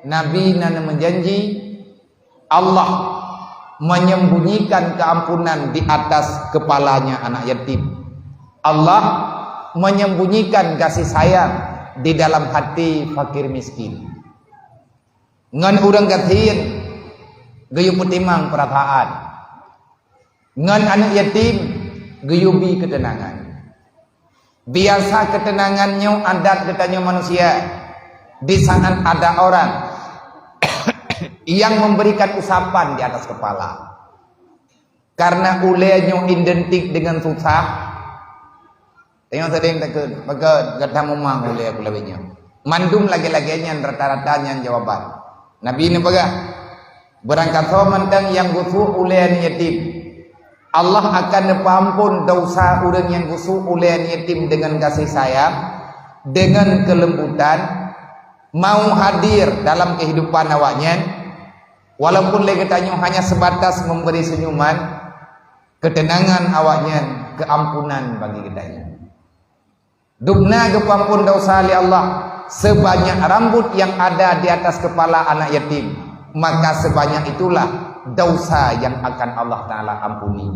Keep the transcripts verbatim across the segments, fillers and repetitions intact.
Nabi na meujanji, Allah menyembunyikan keampunan di atas kepalanya anak yatim. Allah menyembunyikan kasih sayang di dalam hati fakir miskin. Ngon ureuëng gasien geuyue peutimang peurasaan. Ngon aneuëk yatim geuyue bi keuteunangan. Biasa keuteunangan nyoe adat geutanyoe manusia, di saat ada orang yang memberikan usapan di atas kepala. Karena ulée nyoe identik dengan susah, tanyoe sering takheun, maka gata mumang ulée aku lawét nyoe. Mandum lagée-lagée nyan rata-rata nyan jawaban. Nabi neupeugah, "Beurangkasoe mantong nyang geusu ulée aneuëk yatim, Allah akan neupeuamphon desya ureuëng nyang geusu ulée aneuëk yatim dengan kasih sayang, dengan kelembutan, mau hadir dalam kehidupan awaknyan, walaupun lé geutanyoe hanya sebatas memberi senyuman, ketenangan awaknyan, keampunan bagi geutanyoe." Dubna geupeuamphon desya lé Allah, sebanyak rambut yang ada di atas kepala anak yatim, maka sebanyak itulah desya yang akan Allah Taala ampuni.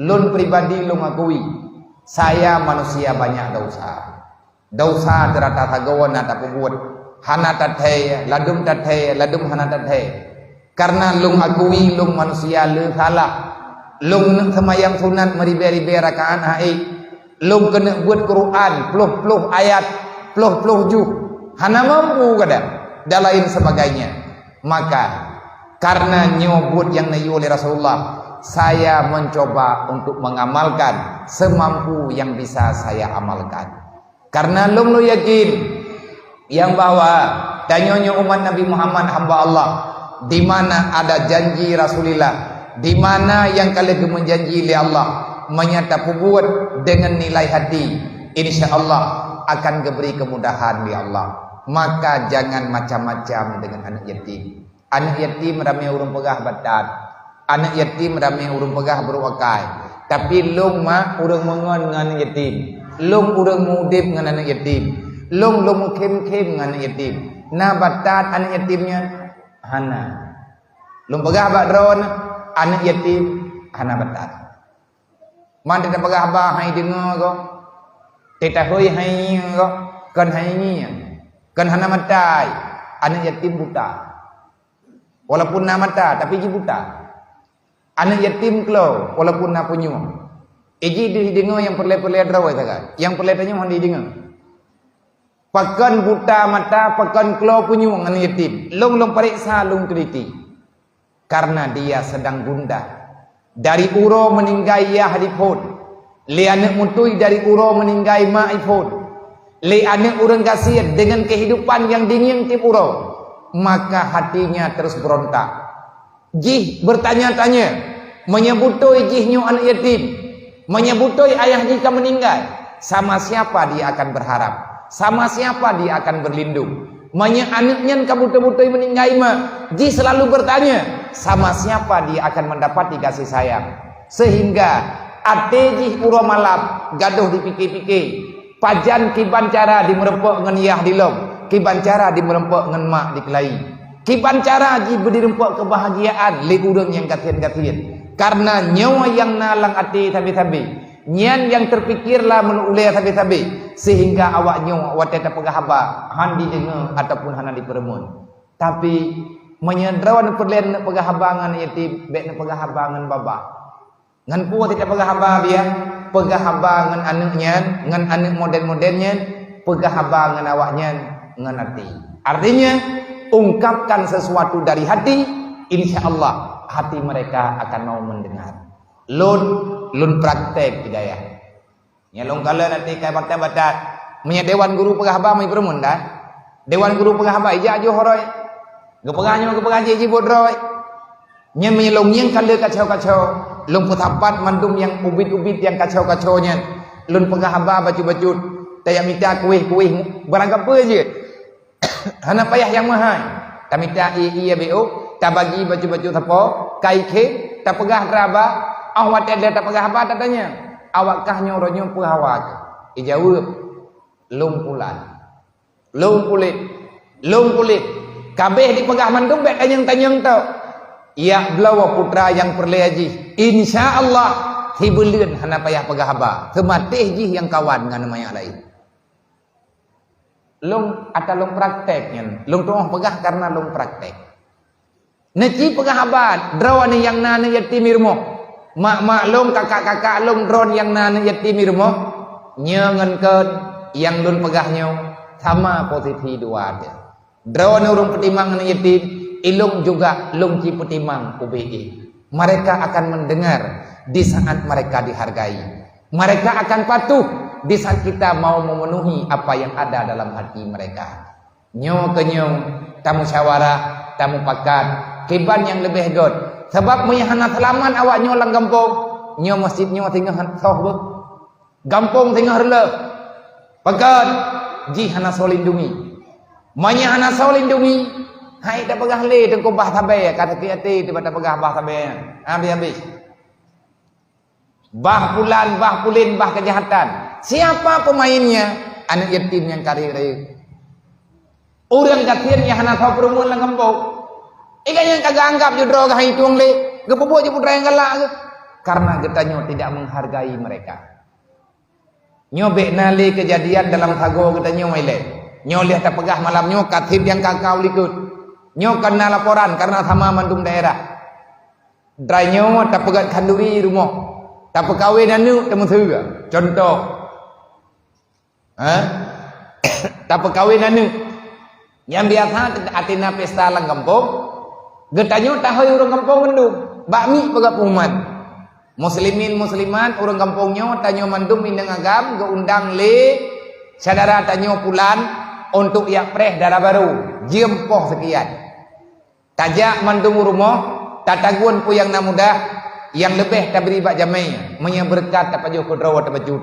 Lôn pribadi lôn akui, saya manusia banyak desya. Desya teurata sagoe na tapeubuet, hana tathée, ladum tathée, ladum hana tathée. Karena lôn akui lôn manusia le salah. Lôn neuk seumayang sunat meuribée-ribée rakaat ha'ék. Lôn keuneuk buet Quran ploh-ploh ayat, ploh-ploh juh. Hana mampu kadang, dan lain sebagainya. Maka, karena nyoe buet nyang neuyue lé Rasulullah, saya mencoba untuk mengamalkan semampu yang bisa saya amalkan. Karena lôn, lôn yakin nyang bahwa tanyoe nyoe umat Nabi Muhammad hamba Allah, di mana ada janji Rasulullah, di mana nyang ka lheueh geumeujanji lé Allah, meunyo tapeubuet deungon nilai hati, insya Allah akan geubri keumudahan lé Allah. Maka jangan macam-macam deungon aneuëk yatim. Aneuëk yatim ramé ureuëng peugah batat. Aneuëk yatim ramé ureuëng peugah brok akai. Tapi lôn mak ureuëng meungon ngon aneuëk yatim. Lôn ureuëng mudeb ngon aneuëk yatim. Lôn, lôn meukhém-khém ngon aneuëk yatim. Na batat aneuëk yatim nyan? Hana. Lôn peugah bak droeneuh, aneuëk yatim hana batat. Man teupeugah haba han jideungoe goe, teutahôi han jingieng goe, kon han jingieng, kon hana mata, aneuëk yatim buta. Walaupun na mata, tapi jih buta. Aneuëk yatim klo, walaupun na punyueng. Iji deuh jideungoe nyang peureulée-peureulée droe sagai, nyang peureulée tanyoe han jideungoe. Pakon buta mata, pakon klo punyueng aneuëk yatim. Lôn, lôn pareksa, lôn teliti. Karena dia sedang gundah. Dari uroe meuninggai yah jiphon. Lé aneuëk mutui dari uroe meuninggai mak jiphon. Lé aneuëk ureuëng gasien deungon kehidupan nyang dingieng tieb uroe, maka hatinya terus berontak. Jih bertanya-tanya, meunyo beutôi jih nyoe aneuëk yatim, meunyo beutôi ayah jih ka meuninggai, sama siapa dia akan berharap? Sama siapa dia akan berlindung? Meunyo aneuëk nyan ka beutôi-beutôi meuninggai mak, jih selalu bertanya, sama siapa dia akan mendapati kasih sayang? Sehingga até jih uroe malam gadôh dipike-pike, pajan kiban cara jimeureumpok ngon yah dilom, kiban cara jimeureumpok ngon mak dikeulayi. Kiban cara jih beudireumpok keubahgiaan lé ureuëng nyang gasien-gasien. Karena nyoe nyang na lam até sabe-sabe, nyan nyang teupikir lam ulée sabe-sabe, sehingga awak nyoe watée tapeugah haba han jideungoe ataupun hana jipeureumeun. Tapi, meunyo droeneuh peureulée neupeugah haba ngon yatim, bék neupeugah haba ngon babah. Ngon peue tapeugah haba biya? Peugah haba ngon aneuëk nyan, ngon aneuëk model-model nyan, peugah haba ngon awak nyan ngon até. Artinya, ungkapkan sesuatu dari hati, insya Allah hati mereka akan mau mendengar. Lôn, lôn praktek di dayah. Nyang lôn kalon até kai batat-batat. Meunyo dewan guru peugah haba meupeureumeun dah. Dewan guru peugah haba ijak joh roe. Geupeugah nyoe geupeugah jih jibot roe. Nyan meunyo lôn ngieng ka le kacau-kacau, lôn peusapat mandum nyang ubit-ubit nyang kacau-kacau nyan. Lôn peugah haba bacut-bacut, tajak mita kueh-kueh barang kapeue jeuet. Hana payah nyang meuhai. Tamita ié-ié B O, tabagi bacut-bacut sapo, kai khe, tapeugah raba, oh watée lheueh tapeugah haba tatanya, "Awak kah nyoe uroe nyoe peue hawa keuh?" Ijaweueb, "Lôn pulan." Lôn kulét, lôn kulét. Kabeh dipeugah mandum bèk tanyong-tanyong tok. Yak bloe putra nyang peureulèe jih. Insya Allah, sibuleuen hana payah peugah haba. Seumatéh jih nyang kawan ngon manyak laén. Lôn ata lôn praktek nyan. Lôn tuoh peugah karena lôn praktek. Neuci peugah haba, droeneuh nyang na aneuk yatim i rumoh. Mak-mak lôn, kakak-kakak lôn, droeneuh nyang na aneuk yatim i rumoh. Nyoe ngon kön nyang lôn peugah nyoe sama posisi dua teuh. Droeneuh ureueng peutimang aneuk yatim, ilôn juga lôn ci peutimang ubé jih. Mereka akan mendengar di saat mereka dihargai. Mereka akan patuh di saat kita mau memenuhi apa yang ada dalam hati mereka. Nyoe keu nyoe, tamusyawarah, tamupakat, kiban nyang leubeh göt. Sabab meunyo hana seulamat awak nyoe lam gampông, nyoe masjid nyoe singoh han soh beuh. Gampông singoh reuloh. Pakon? Jih hana soe lindungi. Meunyo hana soe lindungi, hai tapeugah lé teungku bah sabe, ka sakét até tiba tapeugah bah sabe nyan. Habéh-habéh. Bah pulan, bah pulin, bah keujahatan. Siapa pemainnya? Aneuk yatim nyang ka rayeuk-rayeuk. Ureueng gasien nyang hana soe peurumoh lam gampông. Iga nyang ka geuanggap jih droe geuhai tueng lé, geupeubuet jih putra nyang galak geuh. Karena geutanyoe tidak menghargai mereka. Nyoe bèk na lé keujadian dalam sagoe geutanyoe ilèe. Nyoe lheueh tapeugah malam nyoe ka trép nyang ka-ka u likot. Nyoe ka na laporan karena sama mandum daerah. Droeneuh tapeugöt khanduri rumoh, tapeukawen aneuk teumeuseue. Contoh, ha? Tapeukawen aneuk. Nyang biasa até na pesta lam gampông, geutanyoe tahôi ureueng gampông mandum, bak miet peugöt pengumuman. Muslimin muslimat, ureueng gampông nyoe tanyoe mandum inong agam geuundang lé syedara tanyoe pulan untuk jak preh dara barô, jeuem poh seukian. Tajak mandum u rumoh, tatagun peue nyang na mudah, nyang leubeh tabri bak jamé, meunyoe beureukat tapajoh keudroe tabacut.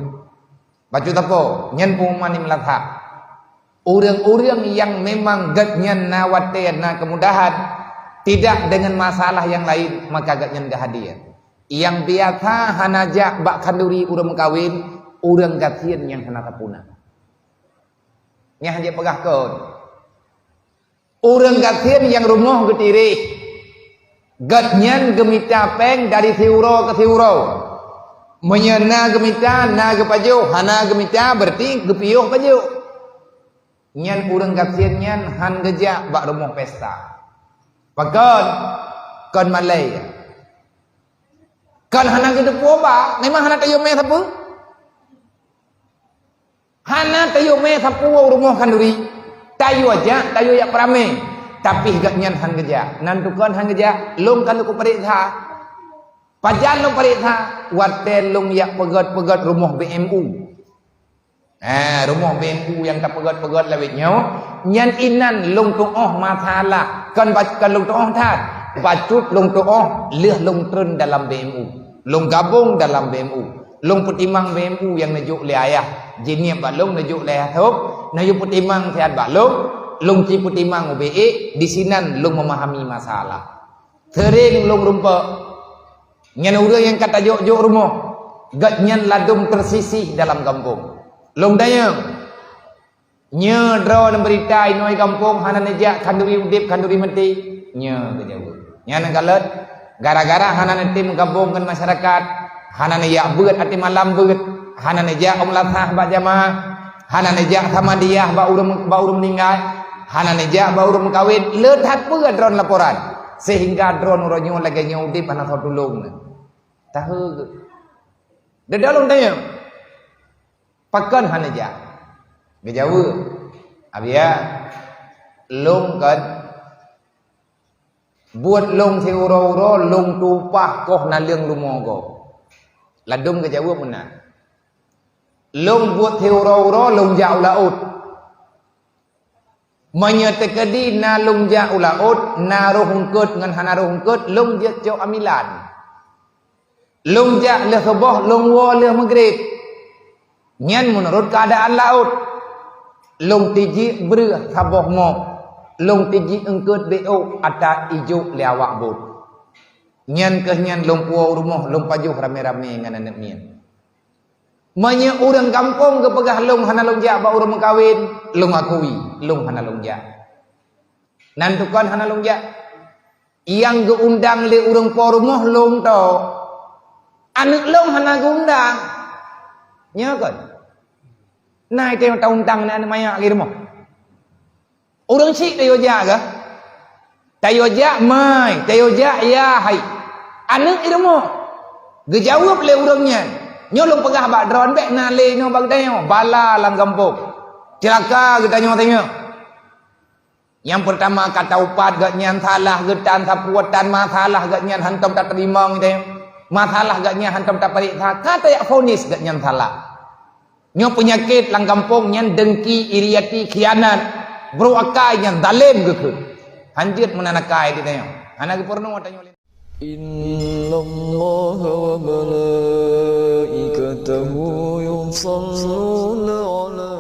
Bacut apo? Nyan pengumuman Imlazhab. Ureueng-ureueng nyang memang geuhnyan na watèe na keumudahan, tidak deungon masalah nyang laén, maka geuhnyan geuhadé. Nyang biasa hana jak bak khanduri ureueng meukawen, ureueng gasien nyang hana sapeue na. Nyan hana jipeugah kon. Ureueng gasien nyang rumoh geutireh, geuhnyan geumita péng dari siuroe keu siuroe. Meunyoe na geumita, na geupajoh, hana geumita, beurati geupiôh pajoh. Nyan ureueng gasien nyan han geujak bak rumoh pesta. Pakon? Kon malèe. Kon hana geuteupeue ba, memang hana tayue mé sapeue. Hana tayue mé sapeue u rumoh khanduri. Tayue jak, tayue jak peuramé. Tapi geuhnyan han geujak. Nan tukon han geujak, lôn ka lôn kupareksa. Pajan lôn pareksa? Watèe lôn jak peugöt-peugöt rumoh B M U. Ha, rumoh B M U nyang tapeugöt-peugöt lawét nyoe, nyan inan lôn tuoh masalah. Kon ba-, kon lôn tuoh that. Bacut lôn tuoh lheueh lôn treun dalam B M U. Lôn gabong dalam B M U. Lôn peutimang B M U nyang neujok lé ayah. Jiniep bak lôn neujok lé ayah thôb, neuyue peutimang siat bak lôn, lôn ci peutimang ubé ék, disinan lôn meumahami masalah. Seuréng lôn rumpok. Nyan ureueng nyang ka tajok-jok rumoh, geuhnyan ladôm teusisih dalam gampông. Lôn tanyong, nyoe droe neubeurita inoe gampông hana neujak khanduri udép khanduri maté? Nyoe geujaweueb. Nyan kalon, gara-gara hana neutem gabong ngon masyarakat, hana neujak beuet até malam beuet, hana neujak umlah sah bak jamaah, hana neujak samadiyah bak ureueng, bak ureueng meuninggai, hana neujak bak ureueng meukawen, le that peue droen laporan. Sehingga droen uroe nyoe lagèe nyoe udép hana soe tulông. Tahu geuh. Dedalong tanya, pakon hana jak? Geujaweueb, Abiya, lôn kon buet lôn siuroe-uroe lôn tumpah koh naleueng lumoe gob. Ladôm geujaweueb meunan. Lôn buet siuroe-uroe lôn jak u laôt. Meunyoe teukeudi na lôn jak u laôt, na roh eungkôt ngon hana roh eungkôt, lôn jeuet cok amilan. Lôn jak lheueh suboh, lôn woe lheueh meugreb. Nyan meunurot keuadaan laôt. Lôn tijik breueh saboh mok, lôn tijik eungkôt B O ata ijok lé awak bot. Nyan keuh nyan lôn puwoe u rumoh, lôn pajoh ramé-ramé ngon aneuk miet. Meunyoe ureueng gampông geupeugah lôn hana lôn jak bak ureueng meukawen, lôn akui, lôn hana lôn jak. Nan tukon hana lôn jak. Nyang geuundang lé ureuëng po rumoh lôn to. Aneuëk lôn hana geuundang. Nyo kon. Nah, itu yang taundang na aneuëk manyak lé rumoh. Ureuëng syiek tayue jak kah? Tayue jak mai, tayue jak ya hai. Aneuëk i rumoh. Geujaweueb lé ureuëng nyan. Nyoe lôn peugah bak droen bék na lé nyoe bak geutanyoe. Bala lam gampông. Ceulaka geutanyoe-tanyoe. Nyang peurtama ka taupat geuhnyan salah geutan sapuatan masalah geuhnyan hantom tateurimong teh. Masalah geuhnyan hantom tapareksa ka tajak vonis geuhnyan salah. Nyoe peunyakét lam gampông nyan dengki, iri até, khianat, brok akai nyan zalem geukheun. Hanjeuet meunan akai di tanyoe. Hana geupeurunoe tanyoe. إن الله وملائكته يصلون على